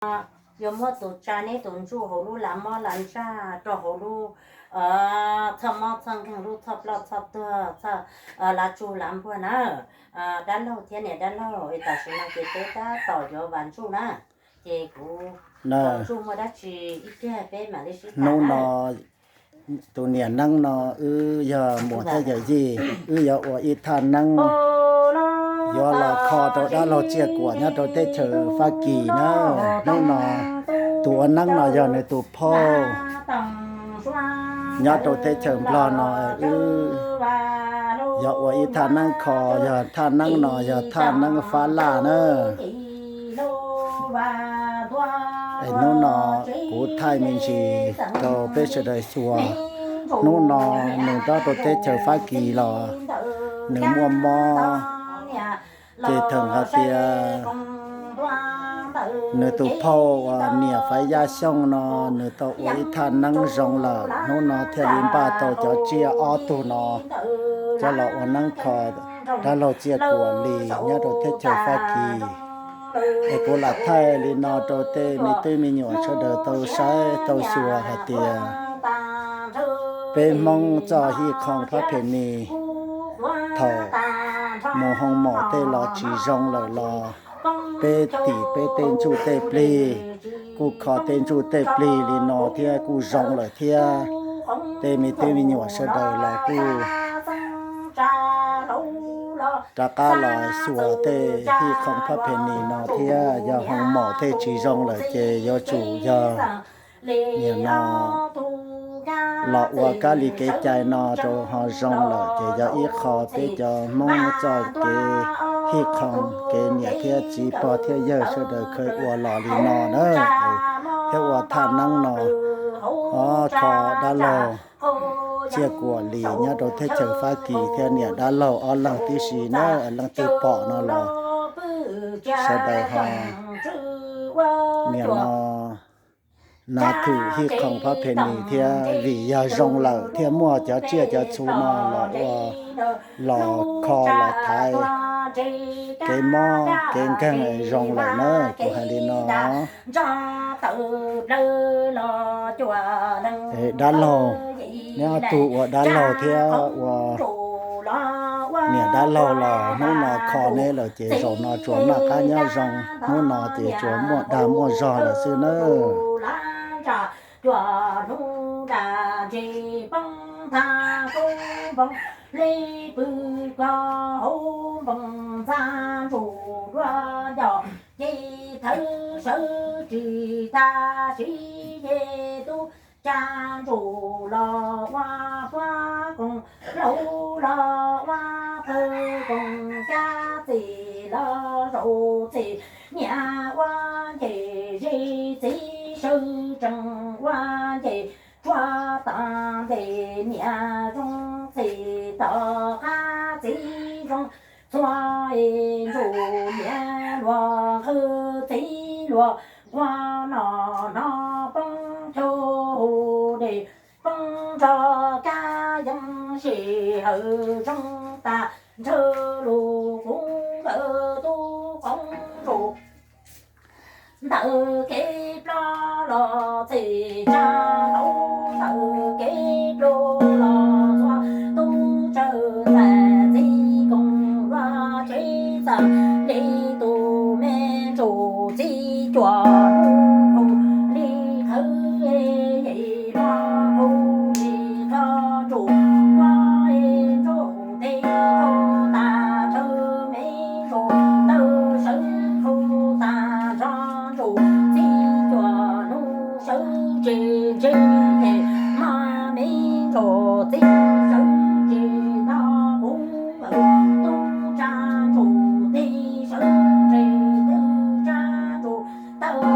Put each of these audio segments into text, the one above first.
yuav muab tus tsa neb tus ntsuj hauv lub lav mob lav ntsaj rau hauv lub txhoj mob txhoj nkeeg, lub txhoj ploj txhoj tuag, txhoj lav tsuj lav npuag na. Dab laug thiab niam dab laug, tam sim no ces peb tab tom yuav vas ntsuj na, ces kuv ntsuj muaj dab tsi ib pliag peb mam li sib tham hnub no. Tus niam neeb no wb yog muam thiab yawm yij, wb yuav ua ib thaj neeb yuav los kho rau dab laug Tsiaj Kuam nyob rau teb chaws Fab Kis na. Hnub no tus ua neeb no yog nws tus phauj nyob rau teb chaws Nplog no, wb yog ua ib thaj neeb kho, yog thaj neeb no yog thaj neeb fab laj na. Es hnub no kuv thaij me ntsis rau peb sawv daws xyuas. Hnub no nws nyob rau teb chaws Fab Kis los nws muaj mob, ces theem hais tias nws tus phauj uas niam Faiv Yaj Xyooj no nws tau ua ib thaj neeb zoo lawm, hnub no thiaj li npaj tau cov tsiaj ob tug no coj los ua neeb kho dab laug Tsiaj Kuam Lis nyob rau teb chaws Fab Kis. Es kuv lam thaij li no rau tej me tub me nyuam sawv daws tau saib tau xyuas hais tias peb Hmoob txoj hij qhoom phab phem nis thaum mus hoo maum tej los tsis zoo lawm los peb tim peb tej ntsuj tej plig kuj kho tej ntsuj tej plig li no thiab kuj zoo lawm thiab. Tej me tub me nyuam sawv daws los kuj rov qab los xyuas tej hij qhoom phab phem nis no thiab, yog hoo maum tej tsis zoo lawm ces yuav tsum yog nim no los ua kab li kev cai no rau ho zoo lawm ces yog ib qho peb cov Hmoob txoj kev hij qhoom kev niam thiab txiv pog thiab yawg sawv daws khaws ua los li no na, thiab ua thaj neeb no kho dab laug Tsiaj Kuam Lis nyob rau teb chaws Fab Kis thiab niam dab laug ob leeg tib si na, leej twg pom no los sawv daws ho nim no nav thwm hij qhoom phab phem nis thiab, vim yog zoo lawm thiaj muaj cov tsiaj cov txhu no los ua, los kho los thaiv kev mob kev nkeeg zoo lawm na, kuv hais li no. Dab laug, neb ob tug ua dab laug thiab ua niam dab laug los hnub no kho neb lawm ces zaum no tsuas noj qab nyob zoo, hnub no ces tsuas muaj dag muaj zog lawm xwb nawb. Tsa ntsuj los ua puab koog, laug los ua pawg koog, kab txim los zaum txim, niam ua nce ze txiv sawv tsees ua nce, tsuag tag ntes niam zoo txim, tom qab txiv zoo txhua, ntsuj niam luag qw txiv luag nquag, no no poob caug dej, poob nrog kab yeeb, sij hawm zoo tag nrho lus kub nkawd tub qoob ntsum. Ntawm kev ploj los txhim tsa laub, ntawm kev ploj los txhua, tub tsawg ntxais txiv koog luag tsev txawm li, tus me ntsuj txiv cuam hnub qub li qhawv, yim luag qub li qhov ntsuj, luag ntsuj tes thauj tas tsawv, me ntsuj taw sawv qhauv tas nrho, ntsuj txiv cuam hnub sawv tsees ntse, mas me ntsuj txiv sawv tsees nto qub, tub tsa ntsuj txiv sawv tsees, tub tsa ntsuj taw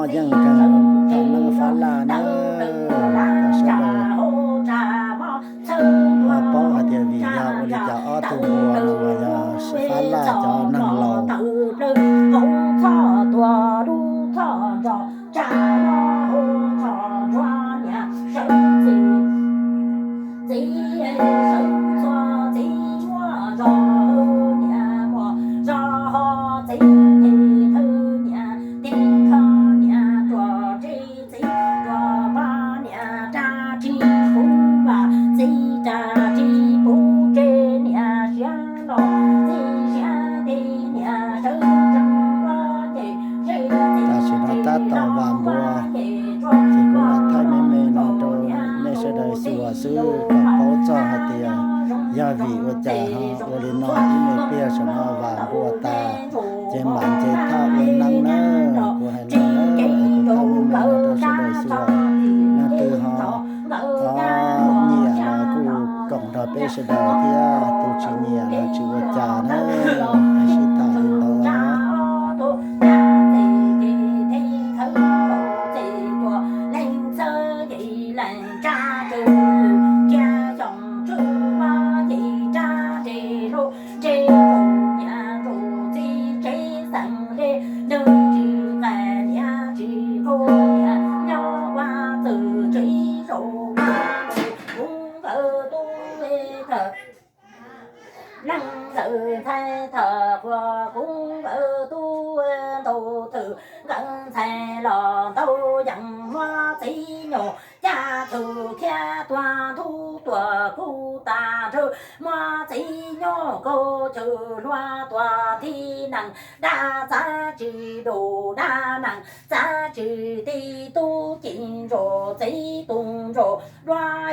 Yeej kawg tham neej Fab Laj na, kom sawv daws ho paub hais tias vim yog ua li cas ob tug npua no mas yog Fab Laj cov neeg laus. Tam sim no tab tom vam npua, ces kuv los thaij me me no rau nej sawv daws xyuas xwb kom paub txog hais tias yog vim ua cas ho ua li no. Ib me pliag saum no vam npua tas ces mam nce thaj ua neeb na. Kuv hais no na, kuv thaij me me no rau sawv daws xyuas. Leej twg ho nyiam los kuj koom nrog peb sawv daws thiab, tus tsis nyiam los tsis ua cas na, sib tham li ntawd. Neej ntxawm ntxhais tham qhua kuv nkawd tub ntaus thwm, nkawd ntxhais los ntau yees muab txiv nyuj caj txwm khiav tuag ntug tuag kuj tag nrho, muab txiv nyuj kaus chwm hlua tuag tib neeg, dab txav tsis dus dab neeg, txav tsis ti tub ci ntsaum txiv tu ntsaum duab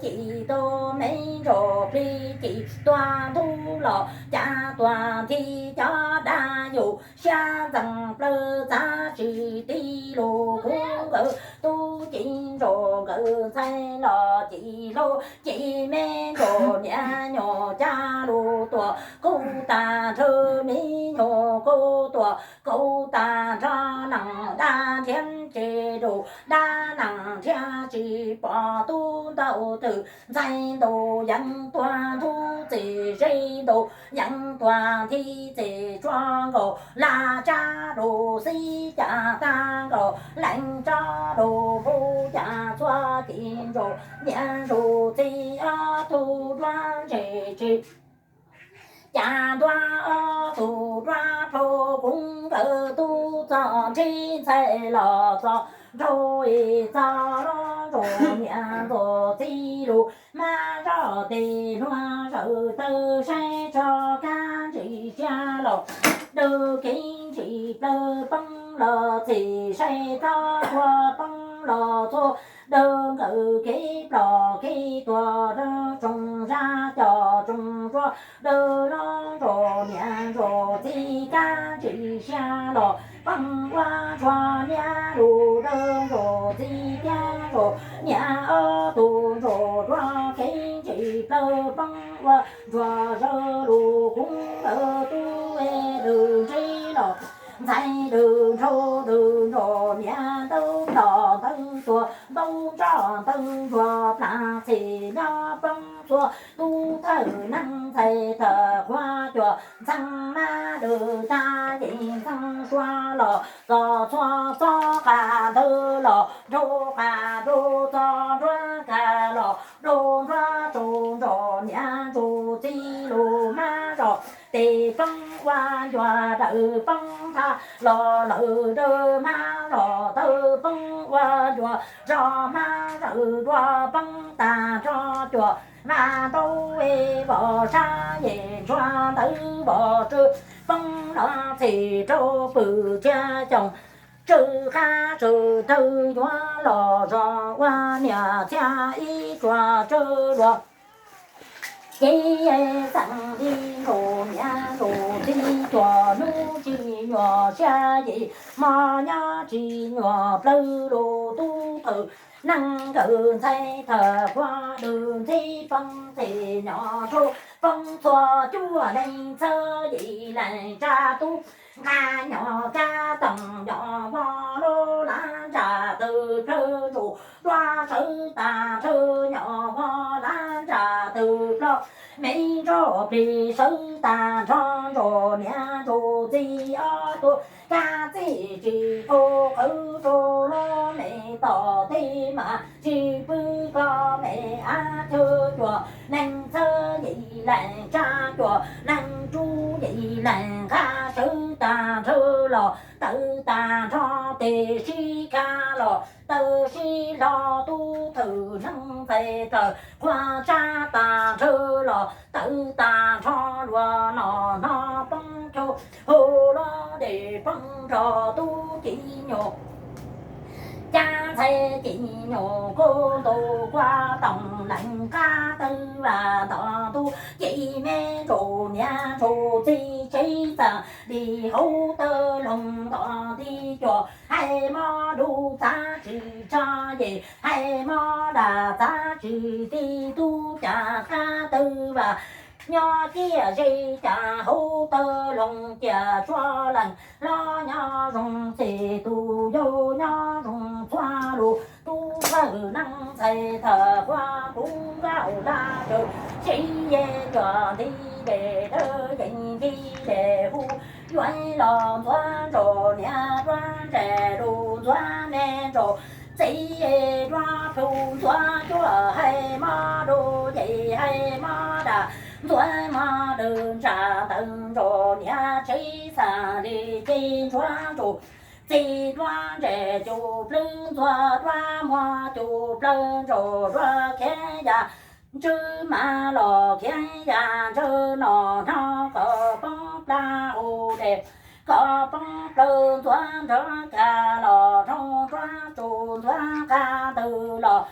ci tub me ntsaum plig ci tuag ntug los cas tuag nthi cov dab yug siab ntxeev plawg, txav tsis ti lus kuv nkawd tub ci ntsaum nkawd ntxhais los ci hlub ci me ntsaum niam nyuj caj lus tuag kuj tag nrho, me nyuj kuj tuag kuj tag nrho, neeg dab nrhiav tsis dus dab neeg nrhiav tsis pom, tub ntaus thwm ntxhais ntaus yees tuag ntug txiv ze ntaus yees tuag nthi txiv tsuas nkaus laj tsab lus xib cas tag nkaus leej tsab lus npus cas txhua ci ntsaum niam ntsaum txiv ob tug duab ntse tsis cas ntuav ob tug duab plhu kuv nkawd tub txog nrhib ntxhais los txog nraug txog lub nraug niam ntxuag txiv lus mas zoj tes hluas zaws taw saib tso kab ntsis siab los dawb kev ntsis plawg poob los txim saib txob txhua poob los txhua dawb nkawd kev plom kev tuag dawb tsoom zab cov tsoom zuag dawb lub nraug niam ntsuag txiv kab ntsis siab los poob ua ntsuag niam lus dawb ntsuag txiv thiab ntsuag niam ob tug ntsuag dua kev ntsis plawg poob ua ntsuag zaws lus kuv nkawd tub lwm ntsib los ntxhais lwm nraug lwm ntsuag niam ntawd plom ntawd tuag ntaub ntsoj ntawd ntsuag plam txhim nyob poob txhua tub thawj neeg ntxhais thawj qhua cuag ntxhee mab lwm tag yim ntxhee sua los txog txhua txob qas ntawd los nraug qas nraug txog nruab kas los nraug nruab tsaus nraug niam ntsuag txiv lus mab zos tes poob ua ncua dawm poob thaj los lawm dawm mab los tawm poob ua ncua zos mab zawm dua poob tag nrho cuag vaj ntaub vos sab yem ntsuag ntawd vos tsw poob los txhim rau pwm tsia coom tsw qab tsw tawg yuav los zos ua niam txhiab ib tsuag tsw luag. Ces xeem li nraug niam nraug txiv cuag hnub tsis nyuam siab yim hmo nyob tsis nyuam plawg lus tub thawj neeg nkawd ntxhais thawj qhua lwm ntxhib poob txhim nyob rau poob txhua cuaj leej txhawb yim leej tsa tub nqa nyob kab toom nyob vos lub laj Li sawv tag nrho ntsuag niam ntsuag txiv ob tug, kab txij tsis tau qhwv rau lub me tom tej mas tsis pw koj me ab chaw cuag, neeg txawj yim lees tsa cuag, neeg rub yim lees nqa, sawv tag nrho los tawv tag nrho, tes sib kha los tawv sib hlo, tub thwm neeb ntxhais thawj qhua, tsa tag nrho los tawv tag nrho, luag no no poob chaw, hu lub dej poob nrog tub ci nyuj, cab ntxhais ci nyuj kub ntu kua toom nees qab tawv vas nto, tub ci me ntsuag niam ntsuag txiv tsev txaj li hauv taw loog nto ti cuag, hais mob dub txav tsis tso yim, hais mob daj txav tsis ti, tub cas qab tawv vas nyob ciaj ze, cas hauv taw loog ciaj tsuav leej hlob nyob zoo, txiv tus yau nyob zoo txhua lus, tub thawj neeb ntxhais thawj qhua, kuv nkauj laj tsawv sib ye cuag, nti dej dawb yees nti dej huv, yuav los ntxuav ntsuag niam duab ntses lus, ntxuav me ntsuag txiv duab plhu, ntxuav cuag hais mob dub ces hais mob daj, ntxuav mob dawb ntsa ntawm ntsuag niam tsev txaj li ces ntxuav ntsuag txiv duab ntses cus plawv, ntxuav duab muag cus plawv, ntsuag duab khiav ya ntswb mas los khiav ya ntswb, no no koj poob plab hauv dej, koj poob plawv, ntxuav nrog kha los rau nruab tsu, ntxuav qab ntws los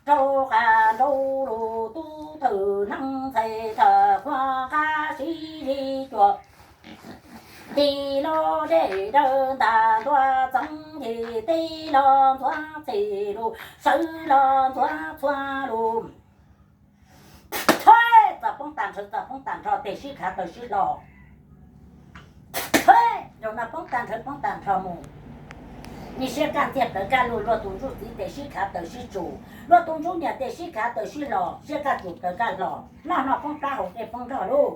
rau qab nrau lus, tub thwm neeb ntxhais thawj qhua, qab sib li cuag ti lub dej dawb ntas ntua txeeb yim, tib los ntxuav txij lus, sawv los ntxuav txhua lus. Txawm poob tag nrho, txawm poob tag nrho, tes sib khav taws sib hlo. Zaum no poob tag nrho, poob tag nrho mus. Niag siab kaj ntxiag plawv kaj lug, luag tus ntsuj txiv tes sib khav taws sib tsus, luag tus ntsuj niam tes sib khav taws sib hlo, siab kaj ntxiag plawv kaj hlo, noj no poob plab hauv dej poob nrog lug.